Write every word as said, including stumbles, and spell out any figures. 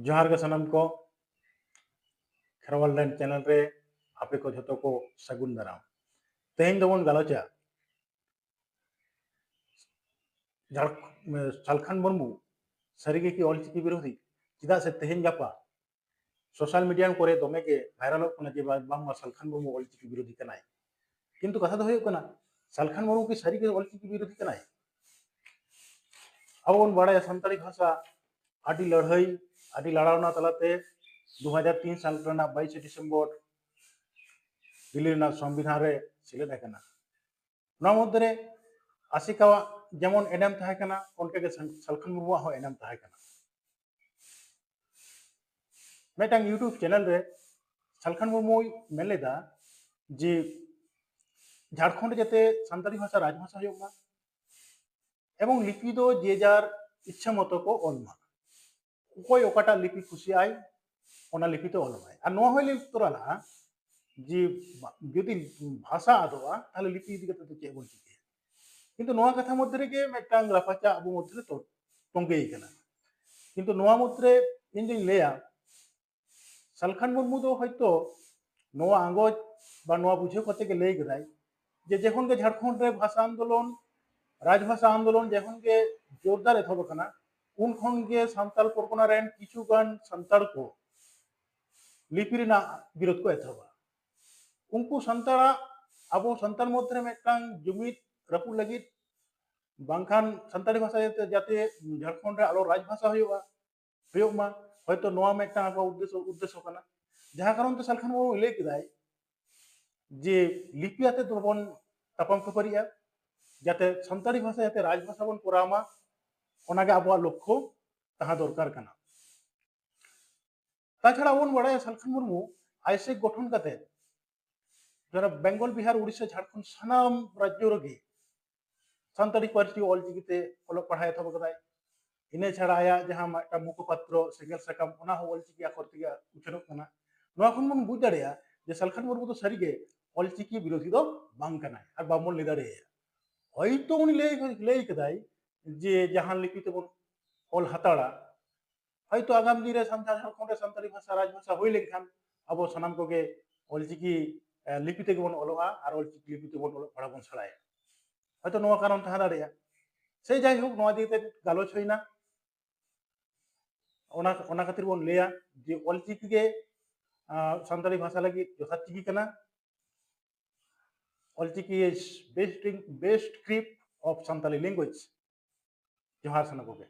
ᱡᱚᱦᱟᱨ ᱜᱮ ᱥᱟᱱᱟᱢ ᱠᱚ, ᱠᱷᱮᱨᱣᱟᱞ ᱞᱟᱭᱤᱱ ᱪᱮᱱᱮᱞ ᱨᱮ ᱟᱯᱮ ᱠᱚ ᱡᱷᱚᱛᱚ ᱠᱚ ᱥᱟᱹᱜᱩᱱ ᱫᱟᱨᱟᱢ᱾ ᱛᱮᱦᱮᱧ ᱫᱚᱵᱚᱱ ᱜᱟᱞᱚᱪᱟ ᱡᱷᱟᱲ-, ᱥᱟᱞᱠᱷᱟᱱ ᱢᱩᱨᱢᱩ ᱥᱟᱹᱨᱤᱜᱮ ᱠᱤ ᱚᱞᱪᱤᱠᱤ ᱵᱤᱨᱳᱫᱷᱤ? ᱪᱮᱫᱟᱜ ᱥᱮ ᱛᱮᱦᱮᱧ ᱜᱟᱯᱟ ᱥᱳᱥᱟᱞ ᱢᱤᱰᱤᱭᱟ ᱠᱚᱨᱮ ᱫᱚᱢᱮ ᱜᱮ ᱵᱷᱟᱭᱨᱟᱞᱚᱜ ᱠᱟᱱᱟ ᱡᱮ ᱵᱟ-, ᱵᱟᱝᱢᱟ ᱥᱟᱞᱠᱷᱟᱱ ᱢᱩᱨᱢᱩ ᱚᱞᱪᱤᱠᱤ ᱵᱤᱨᱳᱫᱷᱤ ᱠᱟᱱᱟᱭ᱾ ᱠᱤᱱᱛᱩ ᱠᱟᱛᱷᱟ ᱫᱚ ᱦᱩᱭᱩᱜ ᱠᱟᱱᱟ, ᱥᱟᱞᱠᱷᱟᱱ ᱢᱩᱨᱢᱩ ᱠᱤ ᱥᱟᱹᱨᱤᱜᱮ ᱚᱞᱪᱤᱠᱤ ᱵᱤᱨᱳᱫᱷᱤ ᱠᱟᱱᱟᱭ? ᱟᱵᱚ ᱵᱚᱱ ᱵᱟᱲᱟᱭᱟ ᱥᱟᱱᱛᱟᱲᱤ ᱵᱷᱟᱥᱟ ᱟᱹᱰᱤ ᱞᱟᱹᱲᱦᱟᱹᱭ, ᱟᱹᱰᱤ ᱞᱟᱲᱟᱣᱱᱟ ᱛᱟᱞᱟᱛᱮ ᱫᱩ ᱦᱟᱡᱟᱨ ᱛᱤᱱ ᱥᱟᱞ ᱨᱮᱱᱟᱜ ᱵᱟᱭᱤᱥᱮ ᱰᱤᱥᱮᱢᱵᱚᱨ ᱫᱤᱞᱞᱤ ᱨᱮᱱᱟᱜ ᱥᱚᱝᱵᱤᱫᱷᱟᱱ ᱨᱮ ᱥᱮᱞᱮᱫ ᱟᱠᱟᱱᱟ᱾ ᱱᱚᱣᱟ ᱢᱚᱫᱽᱫᱷᱮ ᱨᱮ ᱟᱥᱮᱠᱟᱣᱟᱜ ᱡᱮᱢᱚᱱ ᱮᱱᱮᱢ ᱛᱟᱦᱮᱸ ᱠᱟᱱᱟ, ᱚᱱᱠᱟᱜᱮ ᱥᱟᱞ-, ᱥᱟᱞᱠᱷᱟᱱ ᱢᱩᱨᱢᱩᱣᱟᱜ ᱦᱚᱸ ᱮᱱᱮᱢ ᱛᱟᱦᱮᱸ ᱠᱟᱱᱟ᱾ ᱢᱤᱫᱴᱟᱝ YouTube ᱪᱮᱱᱮᱞ ᱨᱮ ᱥᱟᱞᱠᱷᱟᱱ ᱢᱩᱨᱢᱩᱭ ᱢᱮᱱ ᱞᱮᱫᱟ ᱡᱮ ᱡᱷᱟᱲᱠᱷᱚᱸᱰ ᱡᱟᱛᱮ ᱥᱟᱱᱛᱟᱲᱤ ᱵᱷᱟᱥᱟ ᱨᱟᱡᱽᱵᱷᱟᱥᱟ ᱦᱩᱭᱩᱜ ᱢᱟ, ᱮᱵᱚᱝ ᱞᱤᱯᱤ ᱫᱚ ᱡᱮ ᱡᱟᱨ ᱤᱪᱪᱷᱟᱹ ᱢᱚᱛᱚ ᱠᱚ ᱚᱞ ᱢᱟ, ᱚᱠᱚᱭ ᱚᱠᱟᱴᱟᱜ ᱞᱤᱯᱤ ᱠᱩᱥᱤᱭᱟᱜᱼᱟᱭ, ᱚᱱᱟ ᱞᱤᱯᱤ ᱛᱮ ᱚᱞ ᱢᱟᱭ᱾ ᱟᱨ ᱱᱚᱣᱟ ᱦᱚᱸᱭ ᱞᱟᱹᱭ ᱛᱚᱨᱟ ᱞᱟᱜᱼᱟ ᱡᱮ ᱵᱟ-, ᱡᱩᱫᱤ ᱵᱷᱟᱥᱟ ᱟᱫᱚᱜᱼᱟ, ᱛᱟᱦᱞᱮ ᱞᱤᱯᱤ ᱤᱫᱤ ᱠᱟᱛᱮ ᱫᱚ ᱪᱮᱫ ᱵᱚᱱ ᱪᱤᱠᱟᱹᱭᱟ? ᱠᱤᱱᱛᱩ ᱱᱚᱣᱟ ᱠᱟᱛᱷᱟ ᱢᱚᱫᱽᱫᱷᱮ ᱨᱮᱜᱮ ᱢᱤᱫᱴᱟᱝ ᱞᱟᱯᱷᱟᱪᱟ ᱟᱵᱚ ᱢᱚᱫᱽᱫᱷᱮ ᱨᱮ ᱛᱚ-, ᱛᱚᱸᱜᱮ ᱟᱠᱟᱱᱟ᱾ ᱠᱤᱱᱛᱩ ᱱᱚᱣᱟ ᱢᱩᱫᱽᱨᱮ ᱤᱧ ᱫᱩᱧ ᱞᱟᱹᱭᱟ, ᱥᱟᱞᱠᱷᱟᱱ ᱢᱩᱨᱢᱩ ᱫᱚ ᱦᱚᱭᱛᱳ ᱱᱚᱣᱟ ᱟᱸᱜᱚᱪ ᱵᱟ ᱱᱚᱣᱟ ᱵᱩᱡᱷᱟᱹᱣ ᱠᱟᱛᱮ ᱜᱮ ᱞᱟᱹᱭ ᱠᱮᱫᱟᱭ ᱡᱮ ᱡᱚᱠᱷᱚᱱ ᱜᱮ ᱡᱷᱟᱲᱠᱷᱚᱸᱰ ᱨᱮ ᱵᱷᱟᱥᱟ ᱟᱱᱫᱳᱞᱚᱱ, ᱨᱟᱡᱽᱵᱷᱟᱥᱟ ᱟᱱᱫᱳᱞᱚᱱ ᱡᱚᱠᱷᱚᱱ ᱜᱮ ᱡᱳᱨᱫᱟᱨ ᱮᱛᱚᱦᱚᱵ ᱟᱠᱟᱱᱟ, ᱩᱱ ᱠᱷᱚᱱ ᱜᱮ ᱥᱟᱱᱛᱟᱲ ᱯᱚᱨᱜᱚᱱᱟ ᱨᱮᱱ ᱠᱤᱪᱷᱩ ᱜᱟᱱ ᱥᱟᱱᱛᱟᱲ ᱠᱚ ᱞᱤᱯᱤ ᱨᱮᱱᱟᱜ ᱵᱤᱨᱳᱫ ᱠᱚ ᱮᱛᱚᱦᱚᱵᱟ᱾ ᱩᱱᱠᱩ ᱥᱟᱱᱛᱟᱲᱟᱜ, ᱟᱵᱚ ᱥᱟᱱᱛᱟᱲ ᱢᱚᱫᱽᱫᱷᱮ ᱨᱮ ᱢᱤᱫᱴᱟᱝ ᱡᱩᱢᱤᱫ ᱨᱟᱹᱯᱩᱫ ᱞᱟᱹᱜᱤᱫ, ᱵᱟᱝᱠᱷᱟᱱ ᱥᱟᱱᱛᱟᱲᱤ ᱵᱷᱟᱥᱟ ᱡᱟᱛᱮ, ᱡᱟᱛᱮ ᱡᱷᱟᱲᱠᱷᱚᱸᱰ ᱨᱮ ᱟᱞᱚ ᱨᱟᱡᱽᱵᱷᱟᱥᱟ ᱦᱩᱭᱩᱜᱼᱟ, ᱦᱩᱭᱩᱜ ᱢᱟ, ᱦᱚᱭᱛᱚ ᱱᱚᱣᱟ ᱢᱤᱫᱴᱟᱝ ᱟᱠᱚᱣᱟᱜ ᱩᱫᱽᱫᱮᱥᱥᱚ, ᱩᱫᱽᱫᱮᱥᱥᱚ ᱠᱟᱱᱟ᱾ ᱡᱟᱦᱟᱸ ᱠᱟᱨᱚᱱ ᱛᱮ ᱥᱟᱞᱠᱷᱟᱱ ᱢᱩᱨᱢᱩ ᱞᱟᱹᱭ ᱠᱮᱫᱟᱭ ᱡᱮ ᱞᱤᱯᱤ ᱟᱛᱮ ᱫᱚ ᱵᱟᱵᱚᱱ ᱛᱟᱯᱟᱢ ᱠᱷᱟᱹᱯᱟᱹᱨᱤᱜᱼᱟ, ᱡᱟᱛᱮ ᱥᱟᱱᱛᱟᱲᱤ ᱵᱷᱟᱥᱟ ᱡᱟᱛᱮ ᱨᱟᱡᱽᱵᱷᱟᱥᱟ ᱵᱚᱱ ᱠᱚᱨᱟᱣ ᱢᱟ, ᱚᱱᱟᱜᱮ ᱟᱵᱚᱣᱟᱜ ᱞᱚᱠᱠᱷᱚ ᱛᱟᱦᱮᱸ ᱫᱚᱨᱠᱟᱨ ᱠᱟᱱᱟ᱾ ᱛᱟᱪᱷᱟᱲᱟ ᱵᱚᱱ ᱵᱟᱲᱟᱭᱟ ᱥᱟᱞᱠᱷᱟᱱ ᱢᱩᱨᱢᱩ ᱟᱭᱥᱮᱠ ᱜᱚᱴᱷᱚᱱ ᱠᱟᱛᱮ ᱡᱟᱦᱟᱸ ᱵᱮᱝᱜᱚᱞ, ᱵᱤᱦᱟᱨ, ᱩᱲᱤᱥᱥᱟ, ᱡᱷᱟᱲᱠᱷᱚᱸᱰ ᱥᱟᱱᱟᱢ ᱨᱟᱡᱽᱡᱚ ᱨᱮᱜᱮ ᱥᱟᱱᱛᱟᱲᱤ ᱯᱟᱹᱨᱥᱤ ᱚᱞᱪᱤᱠᱤ ᱛᱮ ᱚᱞᱚᱜ ᱯᱟᱲᱦᱟᱣ ᱮᱛᱚᱦᱚᱵ ᱟᱠᱟᱫᱟᱭ᱾ ᱤᱱᱟᱹ ᱪᱷᱟᱲᱟ ᱟᱭᱟᱜ ᱡᱟᱦᱟᱸ ᱢᱤᱫᱴᱟᱝ ᱢᱩᱠᱷᱚᱯᱟᱛᱨᱚ ᱥᱮᱸᱜᱮᱞ ᱥᱟᱠᱟᱢ, ᱚᱱᱟ ᱦᱚᱸ ᱚᱞᱪᱤᱠᱤ ᱟᱠᱷᱚᱨ ᱛᱮᱜᱮ ᱩᱪᱷᱟᱹᱱᱚᱜ ᱠᱟᱱᱟ᱾ ᱱᱚᱣᱟ ᱠᱷᱚᱱ ᱵᱚᱱ ᱵᱩᱡᱽ ᱫᱟᱲᱮᱭᱟᱜᱼᱟ ᱡᱮ ᱥᱟᱞᱠᱷᱟᱱ ᱢᱩᱨᱢᱩ ᱫᱚ ᱥᱟᱹᱨᱤᱜᱮ ᱚᱞᱪᱤᱠᱤ ᱵᱤᱨᱳᱫᱷᱤ ᱫᱚ ᱵᱟᱝ ᱠᱟᱱᱟᱭ ᱟᱨ ᱵᱟᱵᱚᱱ ᱞᱟᱹᱭ ᱫᱟᱲᱮᱭᱟᱭᱟ᱾ ᱦᱚᱭᱛᱳ ᱩᱱᱤ ᱞᱟᱹᱭ, ᱞᱟᱹᱭ ᱠᱟᱫᱟᱭ ᱡᱮ ᱡᱟᱦᱟᱱ ᱞᱤᱯᱤ ᱛᱮᱵᱚᱱ ᱚᱞ ᱦᱟᱛᱟᱲᱟ, ᱦᱚᱭᱛᱳ ᱟᱜᱟᱢ ᱫᱤᱱ ᱨᱮ ᱥᱟᱱᱛᱟᱲ ᱡᱷᱟᱲᱠᱷᱚᱸᱰ ᱨᱮ ᱥᱟᱱᱛᱟᱲᱤ ᱵᱷᱟᱥᱟ ᱨᱟᱡᱽ ᱵᱷᱟᱥᱟ ᱦᱩᱭ ᱞᱮᱱᱠᱷᱟᱱ ᱟᱵᱚ ᱥᱟᱱᱟᱢ ᱠᱚᱜᱮ ᱚᱞᱪᱤᱠᱤ ᱞᱤᱯᱤ ᱛᱮᱜᱮ ᱵᱚᱱ ᱚᱞᱚᱜᱼᱟ ᱟᱨ ᱚᱞᱪᱤᱠᱤ ᱞᱤᱯᱤ ᱛᱮᱵᱚᱱ ᱚᱞᱚᱜ ᱯᱟᱲᱦᱟᱣ ᱵᱚᱱ ᱥᱮᱬᱟᱭᱟ᱾ ᱦᱚᱭᱛᱳ ᱱᱚᱣᱟ ᱠᱟᱨᱚᱱ ᱛᱟᱦᱮᱸ ᱫᱟᱲᱮᱭᱟᱜᱼᱟ᱾ ᱥᱮ ᱡᱟᱭᱦᱳᱠ, ᱱᱚᱣᱟ ᱤᱫᱤ ᱠᱟᱛᱮ ᱜᱟᱞᱚᱪ ᱦᱩᱭᱱᱟ᱾ ᱚᱱᱟ ᱚᱱᱟ ᱠᱷᱟᱹᱛᱤᱨ ᱵᱚᱱ ᱞᱟᱹᱭᱟ ᱡᱮ ᱚᱞᱪᱤᱠᱤ ᱜᱮ ᱥᱟᱱᱛᱟᱲᱤ ᱵᱷᱟᱥᱟ ᱞᱟᱹᱜᱤᱫ ᱡᱚᱛᱷᱟᱛ ᱪᱤᱠᱤ ᱠᱟᱱᱟ᱾ Ol Chiki is best best script of Santali language. ᱡᱚᱦᱟᱨ ᱥᱟᱱᱟᱢ ᱠᱚᱜᱮ᱾